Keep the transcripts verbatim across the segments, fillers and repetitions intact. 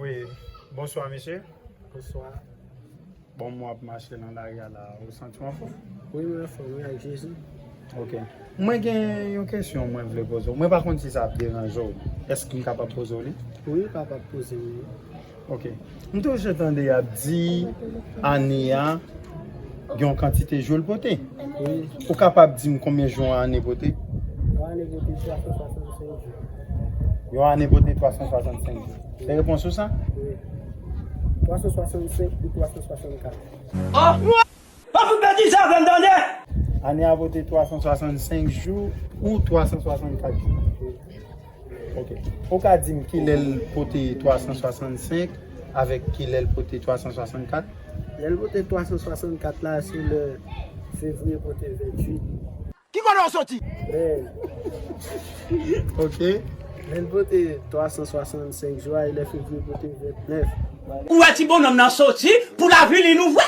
Wi, bonswa mesye. Bonswa. Bon, mwen ap mache nan lari a la, ou santi w anfòm? Wi, mwen anfòm, wi, ak Jezi. Ok. Mwen gen yon kesyon mwen vle poze w. Mwen pa konn si sa ap deranje w. Èske m kapab poze w li? Wi, ou kapab poze m li. Ok. M toujou tande y ap di ane a gen yon kantite jou l pote. Wi. Ou kapab di m konbyen jou yon ane pote? Yon ane pote twa san swasannsenk jou. Yon ane pote twa san swasannsenk jou. Se repons ou sa? Wi. Twa san swasannsenk ou twa san swasannkat. Oh! Pa fout betize avè m tande! Ane a pote twa san swasannsenk jou ou twa san swasannkat jou? Ok. Ou ka di m kilè l pote twa san swasannsenk avèk kilè l pote twa san swasannkat? Lè l pote twa san swasannkat la, se lè fevriye pote venntuit. Ki kote w soti? Men, Ok. lè l pote twa san swasannsenk jou a, e lè fevriye pote vennèf. Ou wè ti bonnonm nan soti pou l ap vini nou vre?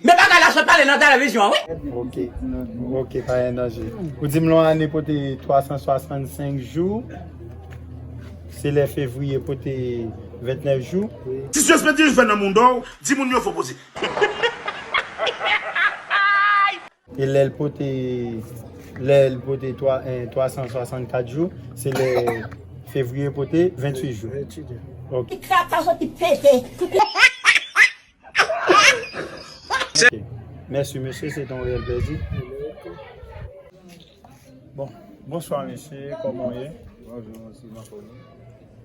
Men bagay la sot pale nan televizyon an, wi. Ok. Ok, pa gen danje. Ou di m lè yon ane pote twa san swasannsenk jou, se lè fevriye pote vennèf jou. Si suspendil fè nan moun dòw, di moun yo fò poze. E lè l pote, lè l pote twa, eh, twa san swasannkat jou, se lè fevriye pote venntuit jou. Venntuit jou. Ok. Krab sa soti pete. Ok. Mèsi mesye, se te yon reyèl plezi. Bon, bonswa mesye, kòman w ye? Bonjou, mwen si m anfòm.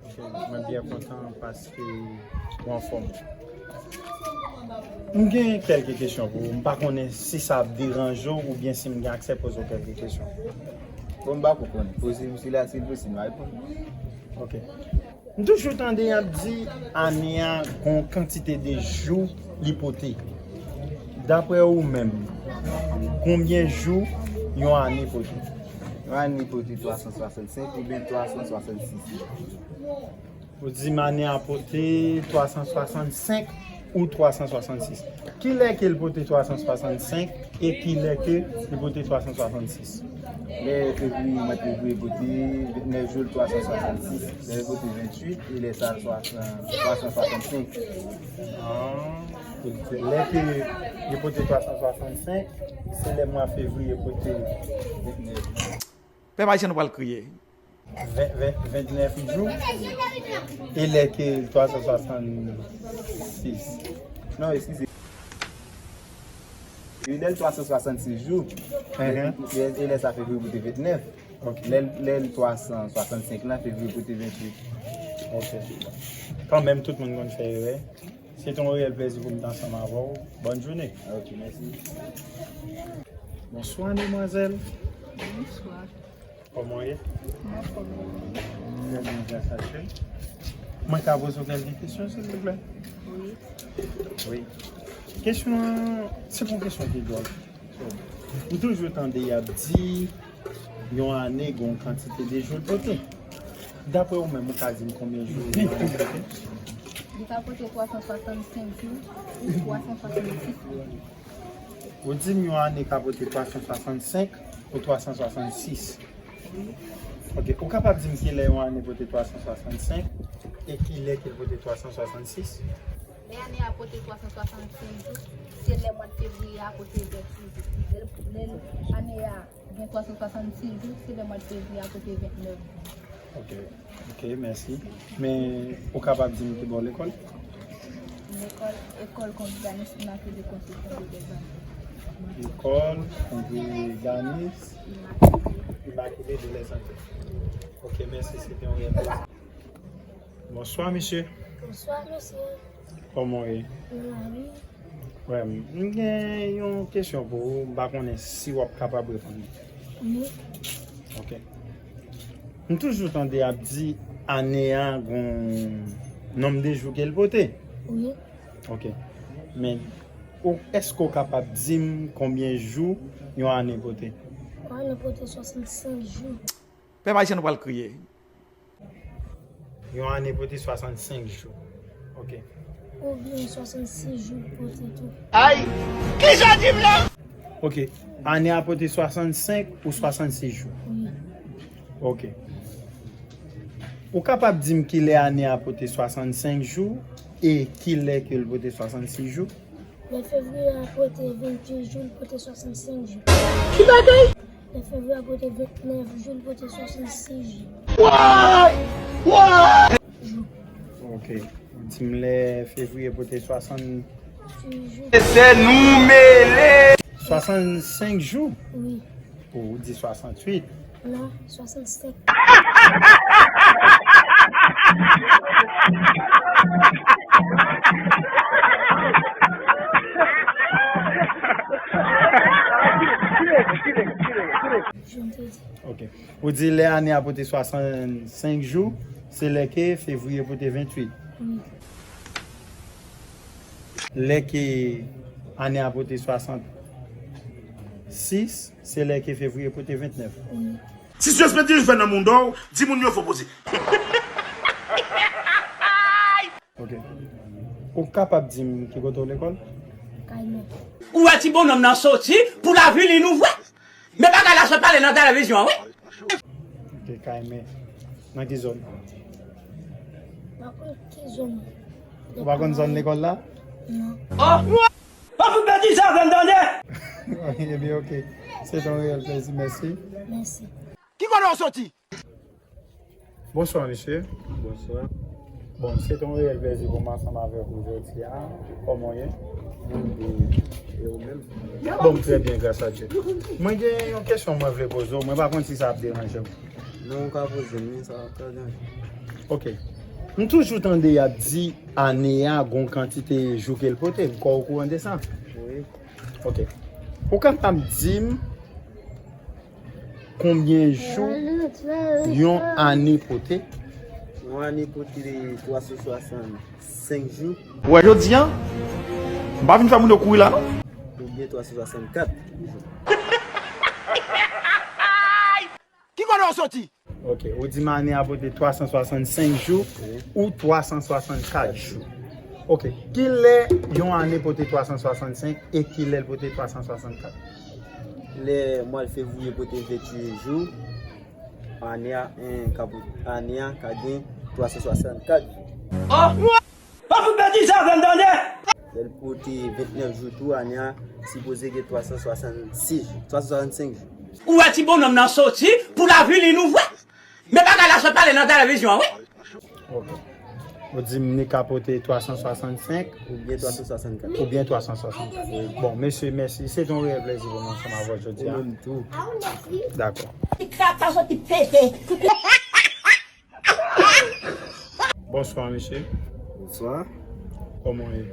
Ok, mwen byen kontan paske ou anfòm. M gen kèlke kesyon pou ou. M pa konnen si sa ap deranje w oubyen si m gen aksè poze w kèlke kesyon. Bon, m pa konprann. Poze m sila, si l posib, m a reponn. Ok. M toujou tande y ap di ane a gon kantite de jou li pote. Daprè ou menm, konbyen jou yon ane pote? Yon ane pote twa san swasannsenk oubyen twa san swasannsis jou. Ou di m ane a pote twa san swasannsenk ou twa san swasannsis. Kilè ke l pote twa san swasannsenk e kilè ke li pote twa san swasannsis? Lè fevriye, mwa fevriye pote vennèf jou, twa san swasannsis. Lè l pote venntuit, e lè sa l twa san swasannsenk. Ah, lè ke li pote twa san swasannsenk, se lè mwa fevriye pote vennèf. Pèp ayisyen nou pral kriye. Ven, ven, vennèf jou. E lè ke twa san swasannsis. Non, eskize. E lè l twa san swasannsis jou. Mhm. E, e lè sa fevriye pote vennèf. Ok. Lè l, lè l twa san swasannsenk la, fevriye pote venntuit. Ok. Kanmenm, tout moun konn fè erè. Se te yon reyèl plezi pou m te ansanm avè w. Bòn jounen. Ok, mèsi. Bonswa, demwazèl. Bonswa. Kòman w ye? M anfòm. Trè byen, gras a Dye. Mwen ka poze w kèlke kesyon, silvouplè? Wi. Wi. Kesyon an, se pa yon kesyon ki dwòl. M toujou tande y ap di yon ane gon kantite de jou l pote. Daprè ou menm, ou ka di m konbyen jou yon ane pote? Li ka pote twa san swasannsenk jou ou twa san swasannsis jou. Ou di m yon ane ka pote twa san swasannsenk ou twa san swasannsis. Ok, ou kapab di m kilè yon ane pote twa san swasannsenk e kilè ke l pote twa san swasannsis? Lè ane a pote twa san swasannsenk jou, se lè mwa fevriye a pote venntuit jou. Lè, lè ane a gen twa san swasannsis jou, se lè mwa fevriye a pote vennèf jou. Ok, ok, mèsi. Men, ou kapab di m ki bò lekòl? Lekòl, École Congréganiste Immaculée Conception de Dèzanjè. École Congréganiste Immaculée de les Antilles. Ok, mèsi, se te yon reyèl plezi. Bonswa, mesye. Bonswa, mesye. Kòman w ye? Mwen la, wi. Wè, m gen yon kesyon pou ou, m pa konnen si w ap kapab reponn li. Wi. Ok. M toujou tande y ap di ane a gon nonb de jou ke l pote. Wi. Ok. Men, ou, èske w kapab di m konbyen jou yon ane pote? Yon ane pote swasannsenk jou. Pèp ayisyen nou pral kriye. Yon ane pote swasannsenk jou. Ok. Oubyen swasannsis jou pote tou. Ay! Kisa w di m la? Ok. Ane a pote swasannsenk ou swasannsis jou? Wi. Ok. Ou kapab di m kilè ane a pote swasannsenk jou e kilè ke l pote swasannsis jou? Lè fevriye a pote venntuit jou, l pote swasannsenk jou. Lè fevriye a pote vennèf jou, l pote swasannsis jou. Jou. Ok. Di m lè fevriye pote swasannsis jou. Se nou mele! Swasannsenk jou? Wi. Ou di swasanntuit. Non, swasannsenk. Jan m te di. Ok. Ou di lè ane a pote swasannsenk jou, se lè ke fevriye pote venntuit. Wi. Lè ke ane a pote swasannsis, se lè ke fevriye pote vennèf. Wi. Si Sospetil fè nan moun dòw, di moun yo fò poze. Ok. Ou kapab di m ki kote w lekòl? Kay mè. Ou wè ti bonnonm nan soti pou l avili nou vre. Men bagay la sot pale nan televizyon an, wi. Ok, kay mè. Nan ki zòn? Pa konn ki zòn. Ou pa konn zòn lekòl la? Non. Oh! Pa fout betize avè m, tande! Ebyen, ok. Se yon reyèl plezi, mèsi. Mèsi. Ki kote w soti? Bonswa, mesye. Bonswa. Bon, se yon reyèl plezi pou m ansanm avèk ou jodi a. Kòman w ye? Mwen byen. E ou menm? Bon, m trè byen, gras a Dye. Mwen gen yon kesyon mwen vle poze w. Mwen pa konn si sa ap deranje w. Non, ou ka poze m, men sa pa ap deranje. Ok. M toujou tande y ap di ane a gon kantite jou ke l pote. M kwè w okouran de sa. Wi. Ok. Ou kapab di m konbyen jou yon ane pote? Yon ane pote twa san swasannsenk jou. Ou wè jodi a, m pa vin fè moun yo kouri la, non. Oubyen twa san swasannkat jou. Ki kote w soti? Ok, ou di m ane a pote twa san swasannsenk jou ou twa san swasannkat jou. Ok, kilè yon ane pote twa san swasannsenk e kilè l pote twa san swasannkat? Lè mwa fevriye pote venntuit jou, ane a, en, ka pote, ane a ka gen twa san swasannkat jou. Oh! Pa fout betize avè m, tande! Lè l pote vennèf jou tou, ane a sipoze gen twa san swasannsis jou, twa san swasannsenk jou. Ou wè ti bonnonm nan soti pou l avili nou vre. Men bagay la sot pale nan televizyon an, wi. Ok. Ou di m li ka pote twa san swasannsenk. Oubyen twa san swasannkat. Oubyen twa san swasannkat. Bon, mesye, mèsi. Se yon reyèl plezi pou mwen ansanm avè w jodi a. Ou menm tou. Dakò. Ti kaka soti pete. Bonswa, mesye. Bonswa. Kòman w ye?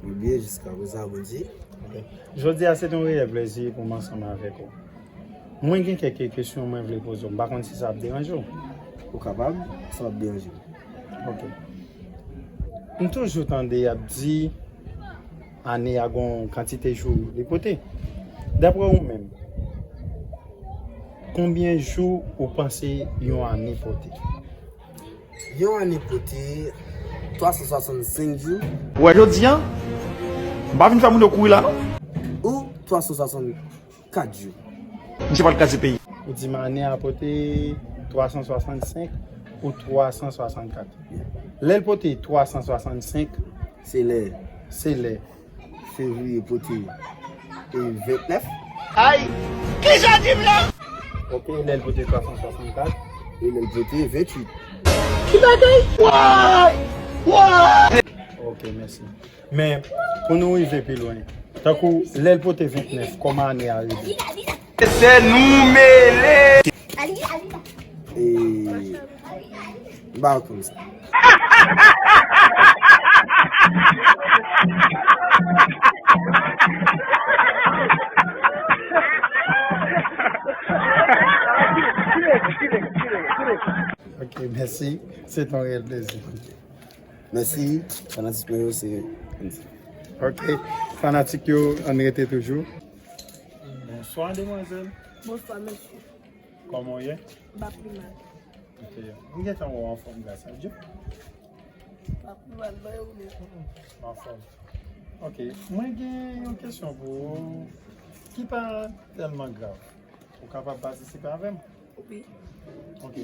Mwen byen, jiska prezan, Bondye. Ok. Jodi a, se yon reyèl plezi pou m ansanm avèk ou. Mwen gen kèk kesyon mwen vle poze w. M pa konn si sa ap deranje w. Ou kapab, sa p ap deranje m. Ok. M toujou tande y ap di ane a gon kantite jou li pote. Daprè ou menm, konbyen jou ou panse yon ane pote? Yon ane pote twa san swasannsenk jou. Ou wè jodi a, m pa vin fè moun yo kouri la, non. Ou twa san swasannkat jou. Misye pral kraze peyi. Ou di m ane a pote twa san swasannsenk ou twa san swasannkat. Lè l pote twa san swasannsenk, se lè, se lè fevriye pote, e, vennèf. Ay! Kisa w di m la? Ok, lè l pote twa san swasannkat. E lè l pote venntuit. Ki bagay? Why? Why? Ok, mèsi. Men, pou nou rive pi lwen, tankou lè l pote vennèf, kòman ane a rive? Se nou mele! E, m pa konn sa. Ok, mèsi. Se yon reyèl plezi. Mèsi, fanatik mwen yo, se... Ok, fanatik yo, ann rete toujou. Bonswa, demwazèl. Bonswa, mesye. Kòman w ye? M pa pi mal. Ok. M gentan wè w anfòm, gras a Dye. M pa pi mal, mwen ou menm? Anfòm. Ok. Mwen gen yon kesyon pou ou ki pa tèlman grav. Ou kapab patisipe avè m? Wi. Ok.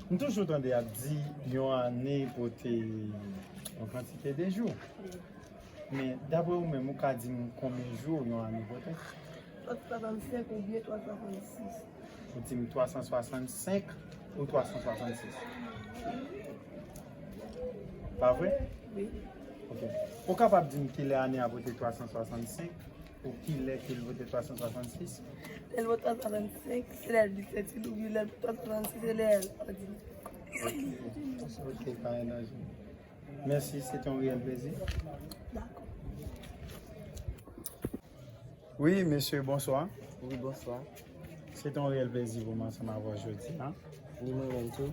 M toujou tande y ap di yon ane pote yon kantite de jou. Men, dapre ou menm, ou ka di m konbyen jou yon ane pote? Twa san swasannsenk oubyen twa san swasannsis. Ou di m twa san swasannsenk ou twa san swasannsis? Pa vre? Wi. Ok. Ou kapab di m kilè ane a pote twa san swasannsenk ou kilè ke l pote twa san swasannsis? Lè l pote twa san swasannsenk, se lè l bisèktil, oubyen lè l pote twa san swasannsis, se lè l òdinè. Ok, pa gen danje. Mèsi, se te yon reyèl plezi. Dakò. Wi, mesye, bonswa. Wi, bonswa. Se te yon reyèl plezi pou m ansanm avè w jodi a. Ni mwen menm tou.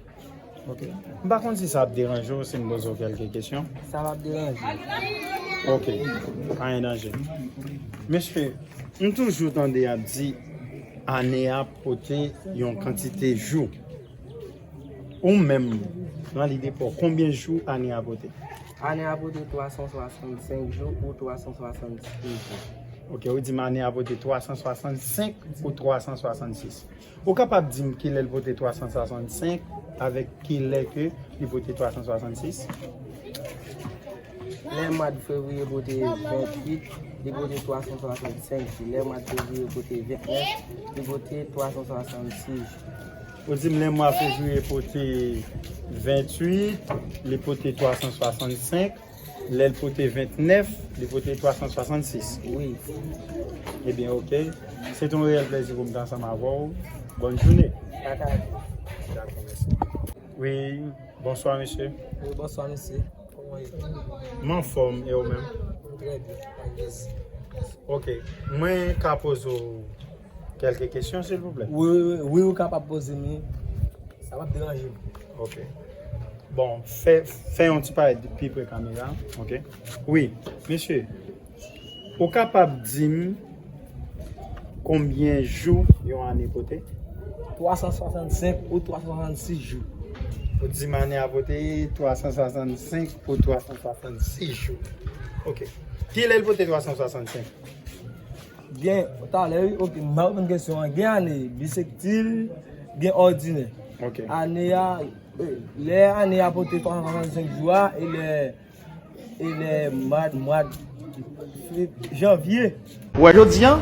Ok. M pa konn si sa ap deranje w si m poze w kèlke kesyon. Sa p ap deranje. Ok. Pa gen danje. Mesye, m toujou tande y ap di ane a pote yon kantite jou. Ou menm, nan lide pa w, konbyen jou ane a pote? Ane a pote twa san swasannsenk jou ou twa san swasannsis jou. Ok, ou di m ane a pote twa san swasannsenk ou twa san swasannsis? Ou kapab di m kilè l pote twa san swasannsenk avèk kilè ke li pote twa san swasannsis? Lè mwa fevriye pote venntuit, li pote twa san swasannsenk jou. Lè mwa fevriye pote vennèf, li pote twa san swasannsis jou. Ou di m lè mwa fevriye pote venntuit, li pote twa san swasannsenk. Lè l pote vennèf, li pote twa san swasannsis. Wi. Ebyen, ok. Se te yon reyèl plezi pou m te ansanm avè w. Bòn jounen. Dakò, mèsi. Wi, bonswa, mesye. Wi, bonswa, mesye. Kòman w ye? M anfòm, e ou menm? Trè byen, pa gen. Ok. Mwen ka poze w kèlke kesyon, silvouplè? Wi, wi, wi, ou kapab poze m. Sa p ap deranje m. Ok. Bon, fè, fè yon ti parèt pi pre kamera. Ok. Wi, mesye, ou kapab di m konbyen jou yon ane pote? Twa san swasannsenk ou twa san swasannsis jou. Ou di m ane a pote twa san swasannsenk ou twa san swasannsis jou. Ok. Kilè l pote twa san swasannsenk? Gen, talè, wi, ok, m pa konprann kesyon an. Gen ane bisektil, gen òdinè. Ok. Ane a, e, lè ane a pote twa san swasannsenk jou a, e lè, e lè mwa, mwa, fe-, janvye. Ou wè jodi a,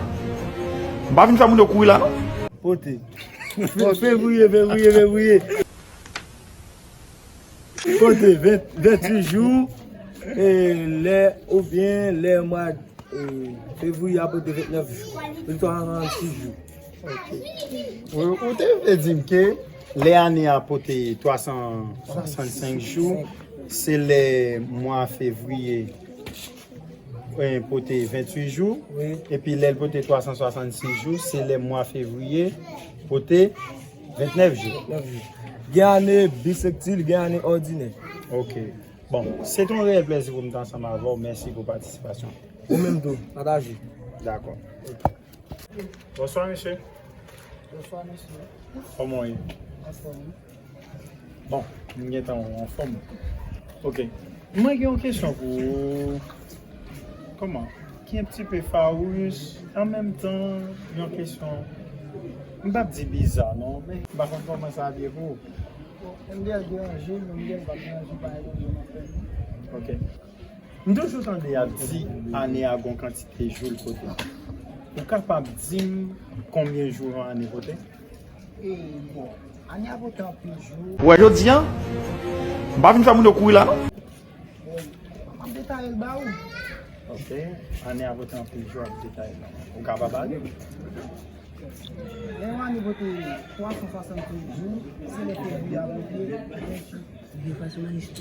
m pa vin fè moun yo kouri la, non. Pote. Fe-, fevriye, fevriye, fevriye. Pote ven, venntuit jou, e lè, oubyen lè mwa, e, fevriye a pote vennèf jou, li twa san swasannsis jou. Ok. Ou, ou te vle di m ke lè ane a pote twa san swasannsenk jou, se lè mwa fevriye, e, pote venntuit jou, wi, epi lè l pote twa san swasannsis jou, se lè mwa fevriye pote vennèf jou. Vennèf jou. Gen ane bisektil, gen ane òdinè. Ok. Bon, se te yon reyèl plezi pou m te ansanm avè w. Mèsi pou patisipasyon. Ou menm tou, pataje. Dakò. Bonswa, mesye. Bonswa, mesye. Kòman w ye? Anfòm, wi. Bon, m gentan wè w anfòm. Ok. Mwen gen yon kesyon pou ou. Kòman? Ki un petit peu farouche, an menm tan, yon kesyon, m p ap di biza, non, men m pa konn kòman sa ap ye pou ou. Bon, M D L deranje, men M D L p ap deranje, pa gen pwoblèm avè l. Ok. M toujou tande y ap di ane a gon kantite jou l pote. Ou kapab di m konbyen jou yon ane pote? E, bon, ane a pote anpil jou. Ou wè jodi a, m pa vin fè moun yo kouri la, non. Bon, m ap detaye l ba ou. Ok, ane a pote anpil jou, ap detaye l ba ou. Ou kapab ale. Lè yon ane pote twa san swasannsenk jou, se lè fevriye a pote venntuit.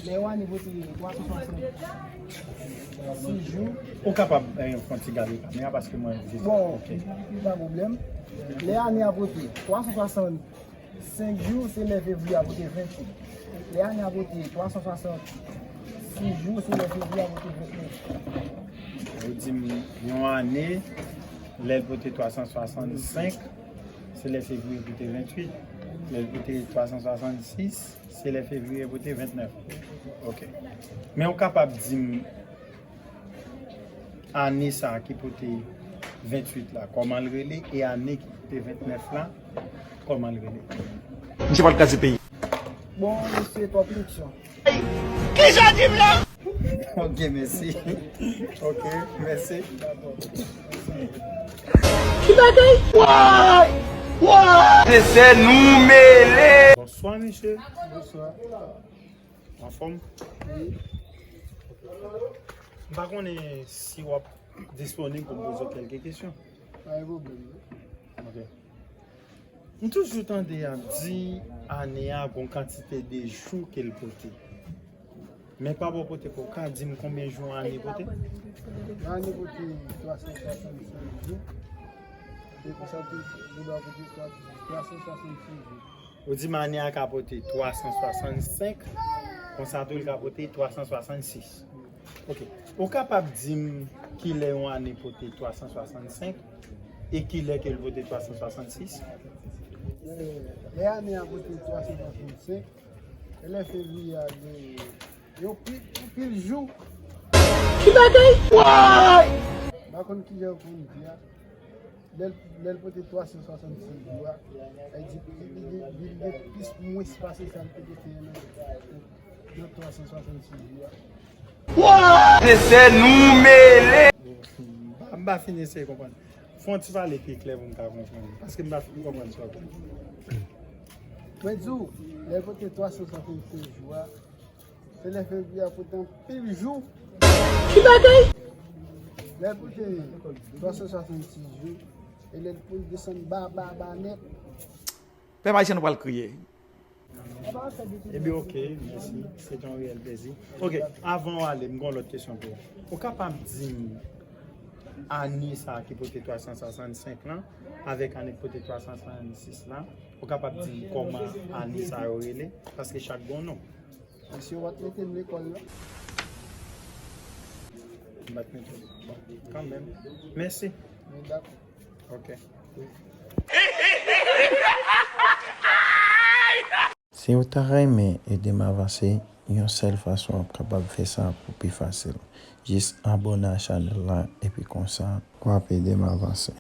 Lè yon ane pote twa san swasannsis jou. Ou kapab, eh, fè yon ti gade kamera paske mwen vizyon. Bon, ok, pa pwoblèm. Lè ane a pote twa san swasannsenk jou, se lè fevriye a pote venntuit. Lè ane a pote twa san swasannsis jou, se lè fevriye a pote vennèf. Ou di m yon ane, lè l pote twa san swasannsenk, se lè fevriye pote venntuit. Lè l pote twa san swasannsis, se lè fevriye pote vennèf. Ok. Men ou kapab di m ane sa a ki pote venntuit la, kòman l rele, e ane ki pote vennèf la, kòman l rele? Misye pral kraze peyi. Bon, mesye, twòp leksyon. Kisa di m la? Ok, mèsi. Ok, mèsi. Ki bagay? Why? Why? Se sè nou mele. Bonswa, mesye. Bonswa. Anfòm? M pa konnen si w ap disponib pou m poze w kèlke kesyon. Pa gen pwoblèm. Ok. M toujou tande y ap di ane a gon kantite de jou ke l pote. Men pa bò kote pou w ka di m konbyen jou ane pote? Ane pote twa san swasannsenk jou. E konsa tou, li dwa pote twa san swasannsenk jou. Ou di m ane a ka pote twa san swasannsenk, konsa tou l ka pote twa san swasannsis. Ok. Ou kapab di m kilè yon ane pote twa san swasannsenk e kilè ke l pote twa san swasannsis? Lè ane a pote twa san swasannsenk, e lè fevriye a gen yon pil, yon pil jou. Ki bagay? Why? M pa konn kilè ou konn di a. Lè l, lè l pote twa san swasannsis jou a, sa vle di li, li, li gen plis mwens pase sa l te pote nan, nan twa san swasannsis jou a. Se sè nou mele. M pa, m pa fin eseye konprann. Fè yon ti pale pi klè pou m ka konprann. Paske m pa fin konprann sa w ap di. Mwen di w, lè l pote twa san swasannsis jou a, se lè fevriye a pote anpil jou. Ki bagay? Lè l pote twa san swasannsis jou, e lè l pou l desann ba, ba, ba nèt. Pèp ayisyen nou pral kriye. Ebyen, ok, mèsi. Se te yon reyèl plezi. Ok, avan w ale, m gen yon lòt kesyon pou ou. Ou kapab di m ane sa a ki pote twa san swasannsenk lan avèk ane ki pote twa san swasannsis lan? Ou kapab di m kòman ane sa yo rele? Paske chak gen yon non. Mesye, w ap mete m lekòl la. M pa t mete l. Bon, kanmenm. Mèsi. Men dakò. Ok. Si w ta renmen ede m avanse, yon sèl fason w ap kapab fè sa pou pi fasil. Jis abòne a chanèl la epi konsa w ap ede m avanse.